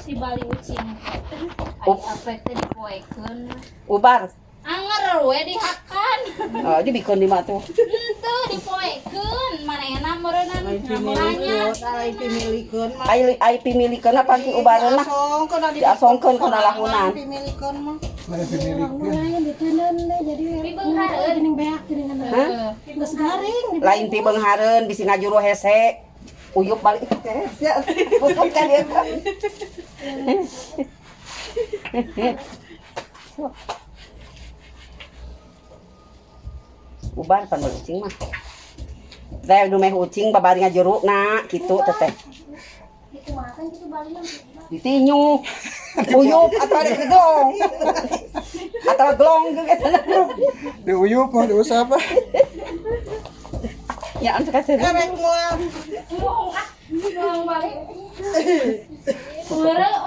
Si bali ucing. Ai apek teh dipoekeun. Ubar. Anger we dihakan. Oh, dibikeun di mah tuh. Henteu dipoekeun, manehna meureunnan nanya. Ai pimilikeun mah. Ai ai pimilikeun apa ki ubareun mah. Diasongkeun. Diasongkeun kana lahunan. Pimilikeun mah. Lain pemilikeun. Lain diteundeun deh jadi Pibeunghareun. geuning beak geuning Hah? geus garing. Lain pibeunghareun bisi ngajuru hese. Uyup balik. Ya, pupuk kan dia. Ubar pan ucing mah. Teh nu meh ucing babari ngajuru na kitu teh teh. Dikumakan gitu balina. Ditinyu. Uyup atau ada gelong. Atau gelong juga sana. Diuyup mah diusap ah. Ya anu kasih. Rek moal. Bohong ah. Bohong balik. Heureuh.